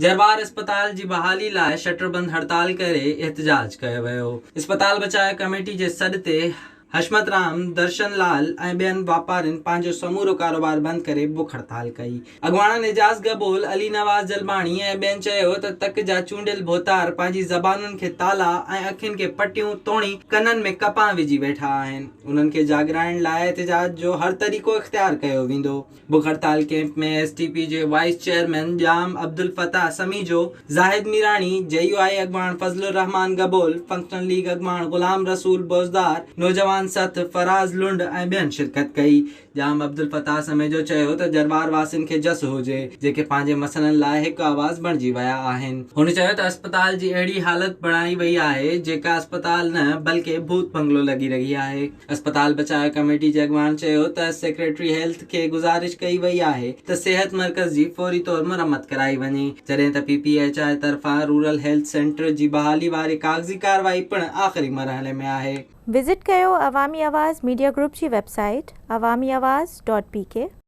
جروار اسپتال جي بحالي لاء شٽربند هڙتال ڪري احتجاج ڪيو ويو. اسپتال بچاء ڪميٽي جي سڏ تي حشمت رام، درشن لال ۽ ٻين واپارين پنهنجو سمورو ڪاروبار بند ڪري بک هڙتال ڪئي. اڳواڻن اعجاز گبول، علي نواز جلباڻي ۽ ٻين چيو ته تڪ جا چونڊيل ڀوتار پنهنجي زبانن کي تالا ۽ اکين کي پٽيون توڻي ڪنن ۾ ڪپان وجهي ويٺا آهن، انهن کي جاڳرائڻ لاء احتجاج جو هر طريقو اختيار ڪيو ويندو. بک هڙتال ڪيمپ ۾ ايس ٽي پي جي vice chairman Jam Abdul Fattah Samejo, Zahid Mirani, J U I اڳواڻ فضل الرحمان گبول، فنڪشنل ليگ اڳواڻ غلام رسول بوزدار، نوجوان سٿ فراز لنڊ ۽ ٻين شرڪت ڪئي. ڄام عبدالفتاح سميجو چيو ته جروار واسين کي جس هجي، جيڪي پنهنجي مسئلن لاء هڪ آواز بڻجي ويا آهن. هن چيو ته اسپتال جي اهڙي حالت بڻائي وئي آهي، جيڪا اسپتال نه بلڪه ڀوت بنگلو لڳي رهي آهي. اسپتال بچاء ڪميٽي جي اڳواڻ چيو ته سيڪريٽري هيلٿ کي گذارش ڪئي وئي آهي ته صحت مرڪز جي فوري طور مرمت ڪرائي وڃي، جڏهن ته پي پي ايڇ I طرفان رورل هيلٿ سينٽر جي بحالي واري ڪاغذي ڪارروائي پڻ آخري مرحلي ۾ آهي. وزٽ ڪيو عوامي آواز ميڊيا گروپ جي website Awami Awaz dot P K.